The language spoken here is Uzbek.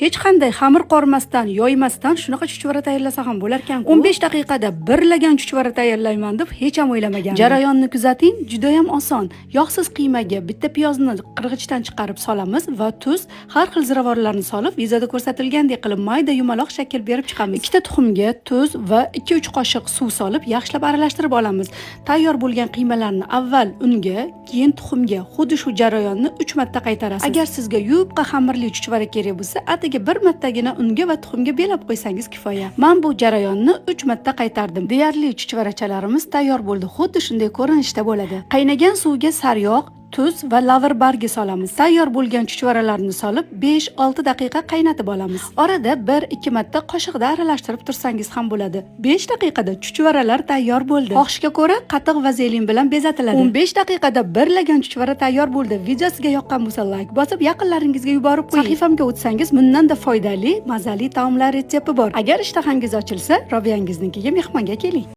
Hech qanday xamir qormasdan, yoymasdan shunaqa chuchvara tayyorlasa ham bo'larkan. 15 daqiqada bir lagan chuchvara tayyorlayman deb hech ham o'ylamagandim. Jarayonni kuzating, juda ham oson. Yog'siz qiymaga bitta piyozni qirg'ichdan chiqarib solamiz va tuz, har xil ziravorlarni solib, videoda ko'rsatilgandek qilib mayda yumaloq shakl berib chiqamiz. Ikkita tuxumga tuz va 2-3 qoshiq suv solib, yaxshilab aralashtirib olamiz. Tayyor bo'lgan qiymalarni avval unga, keyin tuxumga, xuddi shu jarayonni 3 marta qaytarasiz. Agar sizga yupqa xamirli chuchvara kerak bo'lsa, atigi bir martagina unga va tuxumga belab qo'ysangiz kifoya. Men bu jarayonni 3 marta qaytardim. Deyarli chuchvarachalarimiz tayyor bo'ldi. Xuddi shunday ko'rinishda bo'ladi. Qaynagan suvga sariyog', tuz va lavr bargi solamiz. Tayyor bo'lgan chuchvaralarni solib 5-6 daqiqa qaynatib olamiz. Orada 1-2 marta qoshiqda aralashtirib tursangiz ham bo'ladi. 5 daqiqada chuchvaralar tayyor bo'ldi. Xohishga ko'ra qatiq va зелень bilan bezatiladi. 15 daqiqada bir lagan chuchvara tayyor bo'ldi. Video sizga yoqqan bo'lsa, layk bosib, yaqinlaringizga yuborib qo'ying. Sahifamga o'tsangiz, bundanda foydali, mazali taomlar retsepti bor. Agar ishtahangiz ochilsa, Robiyangiznikiga mehmonga keling.